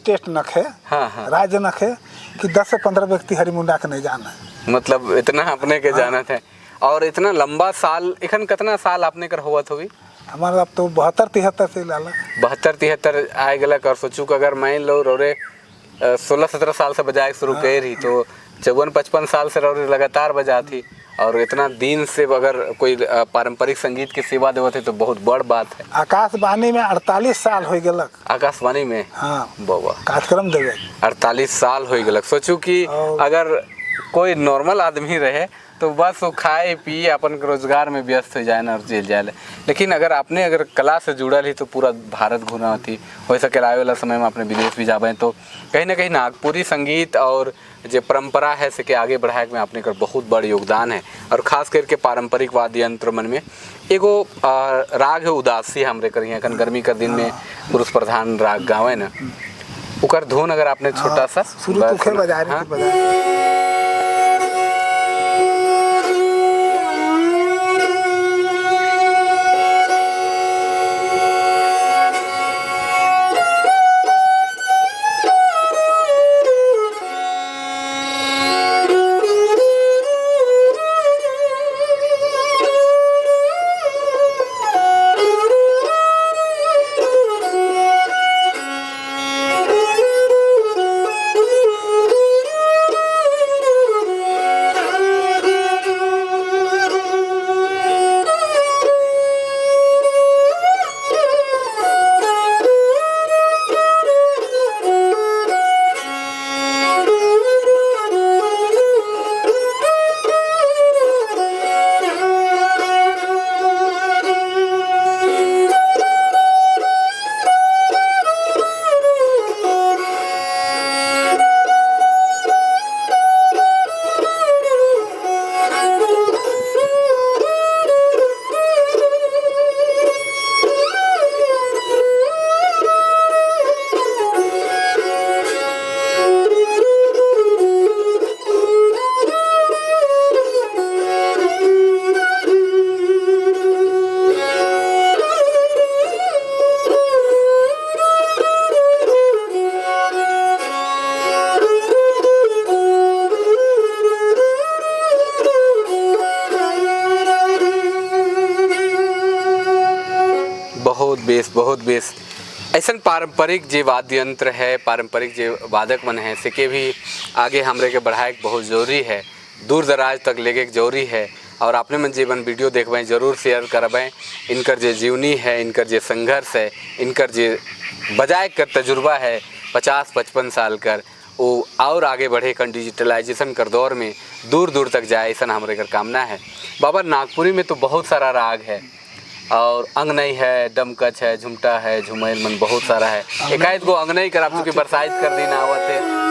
स्टेट नखे, हाँ हाँ राज्य नखे कि 10 से 15 व्यक्ति हरिमुंडा के नहीं जाना। मतलब इतना अपने के जानत है और इतना लंबा साल, एखन कितना साल आपने कर होवत होगी? हमारा अब तो 72-73 से लाला। 72-73 आए गलक। और सोचू कि अगर मैं लो रोरे 16-17 साल से बजाए शुरू कर रही तो 54-55 साल से रोरे लगातार बजा थी। और इतना दिन से अगर कोई पारंपरिक संगीत की सेवा देवत है तो बहुत बड़ बात है। आकाशवाणी में 48 साल हो गलक। आकाशवाणी में? हाँ, बाबा, कार्यक्रम देवे। 48 साल हो गलक। सोचू कि अगर कोई नॉर्मल आदमी रहे तो बस वो खाए पिए अपन रोजगार में व्यस्त हो जाए ना और जेल जाए, लेकिन अगर आपने अगर कला से जुड़ल ही तो पूरा भारत घूना होती। हो सके आए वाला समय में अपने विदेश भी जाबे तो कहीं ना कहीं नागपुरी संगीत और जो परंपरा है से के आगे बढ़ाए में आपने कर बहुत बड़ योगदान है। और खास करके पारंपरिक वाद्य यंत्र मन में एगो राग है उदासी, हमरे कर यहाँ गर्मी के दिन में पुरुष प्रधान राग गावे ना, उकर धुन अगर आपने छोटा सा शुरू तो बजा रही बजा। बहुत बेस, बहुत बेस। ऐसा पारंपरिक जे वाद्य यंत्र है, पारंपरिक जे वादक मन है, से के भी आगे हमरे के बढ़ाए बहुत ज़रूरी है, दूर दराज तक लेके जरूरी है। और आपने मन जीवन वीडियो देखবেं जरूर शेयर करবেं। इनकर जे जीवनी है, इनकर जे संघर्ष है, इनकर जे बजाय कर तजुर्बा है 50-55 साल कर, वो और आगे बढ़े कर डिजिटलाइजेशन कर दौर में दूर दूर तक जाए, ऐसा हमरे कर कामना है। बाबा नागपुरी में तो बहुत सारा राग है और अंगनई है, डमकच है, झुमटा है, झुमैल मन बहुत सारा है। एकाएक गो अंगनई कर आप चूँकि बरसाइत कर दिन आवत है।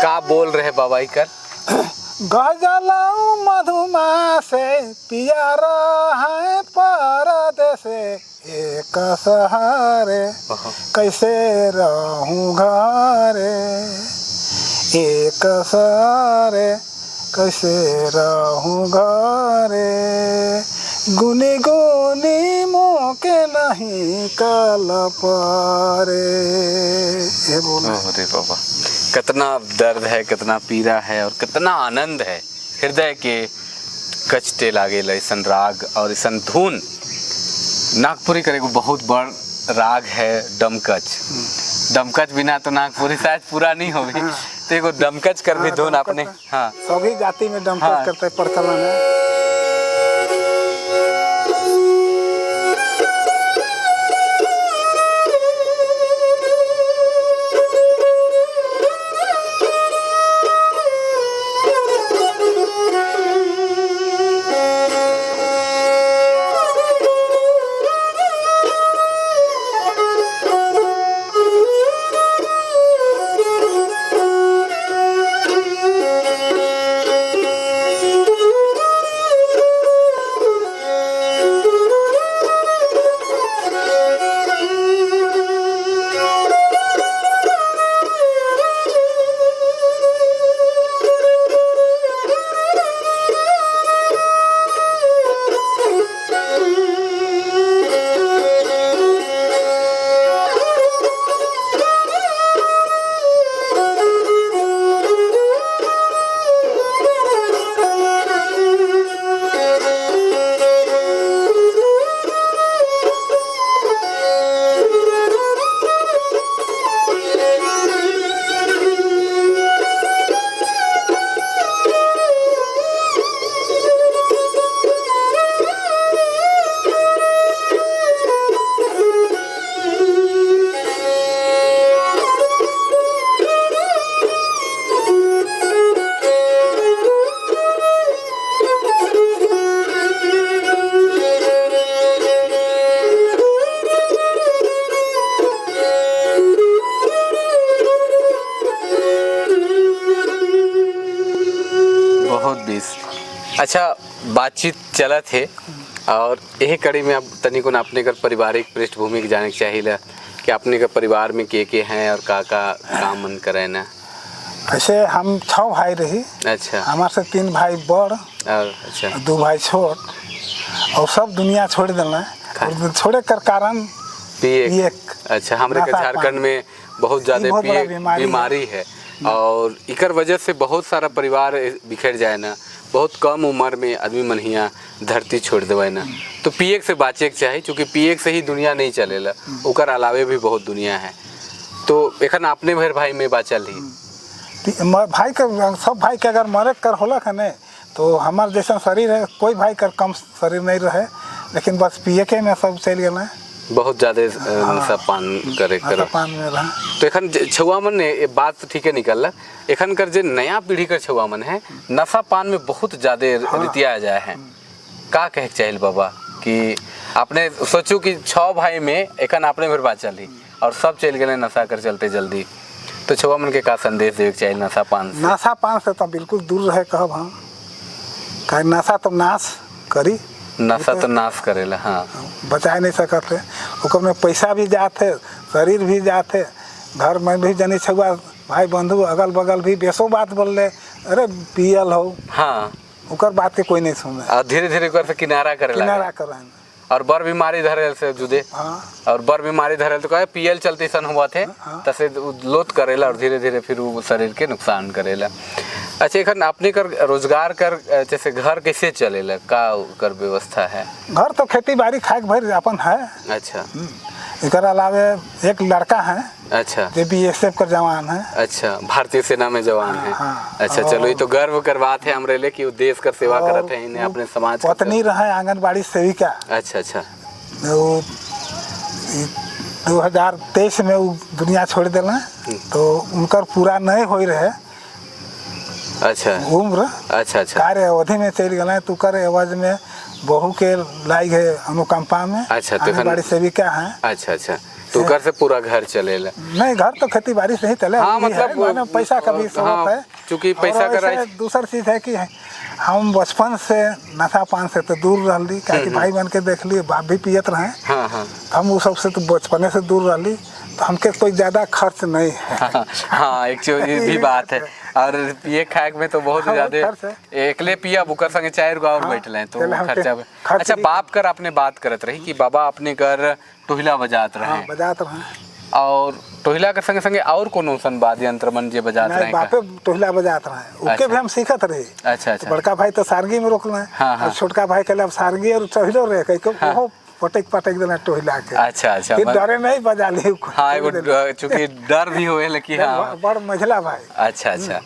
का बोल रहे बाबा कर? गजलाऊ मधुमासे पिया रहे परदेसे एक सहारे ओहो, कैसे रहूं घरे एक सहारे कैसे रहूं घरे गुनी गुनी मोके नहीं कल पारे। ये बोल अरे बाबा, कितना दर्द है, कितना पीड़ा है और कितना आनंद है। हृदय के कचटे लागे ऐसन राग और ऐसन धुन। नागपुरी करे को बहुत बड़ राग है डमकच। डमकच बिना तो नागपुरी शायद पूरा नहीं होगी। तो एगो डमकच कर भी हाँ, धुन डमकच आपने। है। हाँ सभी जाति में डमकच हाँ। करते प्रचलन है। बहुत बीस। अच्छा, बातचीत चलत है और यही कड़ी में अब तनिकुन अपने कर पारिवारिक पृष्ठभूमि के जाने के चाहिए कि अपने के परिवार में के के हैं और का का काम मन करे ना। ऐसे हम 6 भाई रही। अच्छा। हमारे से 3 भाई बड़ और अच्छा 2 भाई छोट और सब दुनिया छोड़ देना और छोड़े कर कारण पिए। एक। अच्छा, हमरे के नशा झारखंड में बहुत ज़्यादा बहुत बड़ा पिए बीमारी है। बीमारी है और इकर वजह से बहुत सारा परिवार बिखर जाए ना। बहुत कम उम्र में आदमी मनहिया धरती छोड़ देवे ना। तो पिए से बाचे के चाही, चूँकि पिए से ही दुनिया नहीं चलेला, ओकर अलावे भी बहुत दुनिया है। तो एखन अपने भर भाई में बाचल ही भाई के सब भाई के अगर मरे कर होला खने तो हमार जैसा शरीर है कोई भाई कर कम शरीर नहीं रहे, लेकिन बस पिए के में सब चल गए। बहुत ज़्यादा नशा पान करे कर पान में रहा। तो एखन छुआ मन ने ये बात तो ठीक है निकल, एखन कर जे नया पीढ़ी कर छुआ मन है नशा पान में बहुत ज़्यादा रितिया जाए हैं। का कहे के चाहिए बाबा कि आपने सोचू कि 6 भाई में एखन आपने भर बात चली और सब चल गए नशा कर चलते जल्दी, तो छुआ मन के का संदेश देवे के चाहिए नशा पान से? नशा पान से तो बिल्कुल दूर रहे कहब हम, काहे नशा तो नाश करी, नशा तो नाश करेला। हाँ, बचा नहीं सकत है। ओकर में पैसा भी जात है, शरीर भी जात है, घर में भी जनी छुआ भाई बंधु अगल बगल भी बेसो बात बोल ले, अरे पियल हो। हाँ, ओकर बात के कोई नहीं सुने और धीरे धीरे ओकर से किनारा करे किनारा करे और बर बीमारी धरेल से जुदे। हाँ, और बर बीमारी धरेल तो कहे पियल चलते सन हुआ थे। हाँ। तसे लोथ करेला और धीरे धीरे फिर वो शरीर के नुकसान करेला। अच्छा, एखन अपने कर रोजगार कर जैसे घर कैसे चलेला, का कर व्यवस्था है? घर तो खेती बाड़ी खाए के भर अपन है। अच्छा। एकर अलावे एक लड़का है। अच्छा। जो BSF का जवान है। अच्छा, भारतीय सेना में जवान है। हाँ। अच्छा, चलो ये तो गर्व कर बात है हमरे लिए कि वो देश का सेवा करत है, इन्हें अपने समाज का पत्नी रहे आंगनबाड़ी सेविका। अच्छा अच्छा। वो 2023 में वो दुनिया छोड़ दिला, तो उनकर पूरा नहीं हो रहे। अच्छा। उम्र। अच्छा अच्छा। कार्य अवधि में चल गए तो कर एवज में बहू के लाई है अनुकंपा में। अच्छा, तो आंगनबाड़ी सेविका है। अच्छा अच्छा। तो घर से पूरा घर चलेला। नहीं, घर तो खेती बाड़ी से ही चले। हाँ, अभी है, मतलब, माने पैसा का भी स्रोत है। चूंकि पैसा और का ऐसे दूसर चीज है कि हम बचपन से नशा पान से तो दूर रहली, काहे कि भाई बन के देख ली, बाप भी पियत रहे। हाँ हाँ हम वो सबसे तो बचपने से दूर रहली, तो हमके कोई ज़्यादा खर्च नहीं है। हाँ, एक चीज ये भी बात है और पिए खाए में तो बहुत हाँ, ज्यादा खर्च है। एकले पिया बुकर संगे चार गो और हाँ, बैठले हैं तो चले हमके खर्चा खर्च अच्छा, भी- बाप कर आपने बात करत रही कि बाबा अपने घर टोहिला बजात रहे। हाँ, बजात रहे। और टोहिला के संगे संगे और कोनो सन वाद्य यंत्र मन जे बजात नहीं, रहे का? बापे टोहिला बजात रहे, उके भी हम सीखत रहे। अच्छा तो अच्छा बड़का भाई तो सारंगी में रोकल है हाँ। और छोटका भाई कहले अब सारंगी और चहिलो रहे कह के ओहो पटक पटक देना टोहिला के। अच्छा अच्छा फिर डरे नहीं बजा ली। हाँ, एगो चूंकि डर भी होए लेकिन हाँ। बड़ मझला भाई। अच्छा अच्छा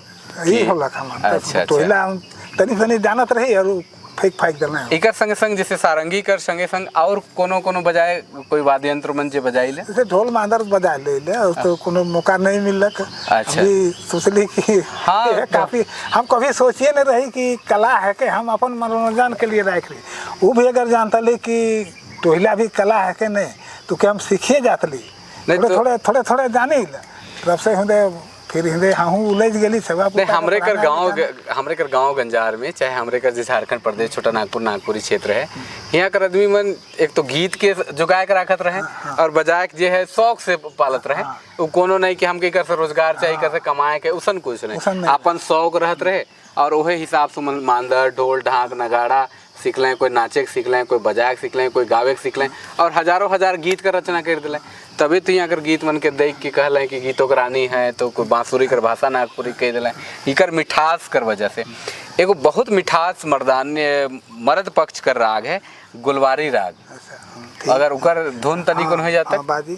यही होला हम। अच्छा, अच्छा। टोहिला हम तनी तनी जानत रही और उ फेंक फाइक देना। एकर संगे संग जैसे सारंगी कर संगे संग और कोनो कोनो बजाए कोई वाद्य यंत्र मन जे बजाई ले? जैसे ढोल मांदर बजा ले ले और तो कोनो मौका नहीं मिलक। अभी सोचली कि ये काफी हम कभी सोचिए नहीं रही कि कला है कि हम अपन मनोरंजन के लिए राख रही। वो भी अगर जानता ली कि टोहिला भी कला है कि नहीं, तो क्या हम सीखिए जात ली। नहीं थोड़े तो- थोड़े थोड़े थोड़े जानी तब से हिंदे फिर हिंदे हाँ उलझ गेली सेवा। नहीं, हमरे कर गांव, हमरे कर गांव गंजार में, चाहे हमरे कर जैसे झारखंड प्रदेश छोटा नागपुर नागपुरी क्षेत्र है, यहाँ कर आदमी मन एक तो गीत के जोगाए के रखत रहे और बजाय के जे है शौक से पालत रहे। वो कोनो नहीं कि हमके कर से रोजगार चाहिए, कर से कमाए के, उसन कुछ नहीं। उसन नहीं। अपन शौक रहत रहे और वही हिसाब से मन मांदर ढोल ढाक नगाड़ा सीख लें, कोई नाचे के सीख लें, कोई बजाए के सीख लें, कोई गावे के सीख लें और हजारों हजार गीत का रचना कर दिले। तभी तो यहाँ कर गीत मन के देख के कहले कि गीतों के रानी है, तो कोई बांसुरी कर भाषा नागपुरी कह दिले। इकर मिठास कर वजह से एगो बहुत मिठास मर्दान्य मर्द पक्ष कर राग है गुलवारी राग। अच्छा, ठीक। अगर उकर धुन तनी कोन हो जाता। हाँ, बाजी।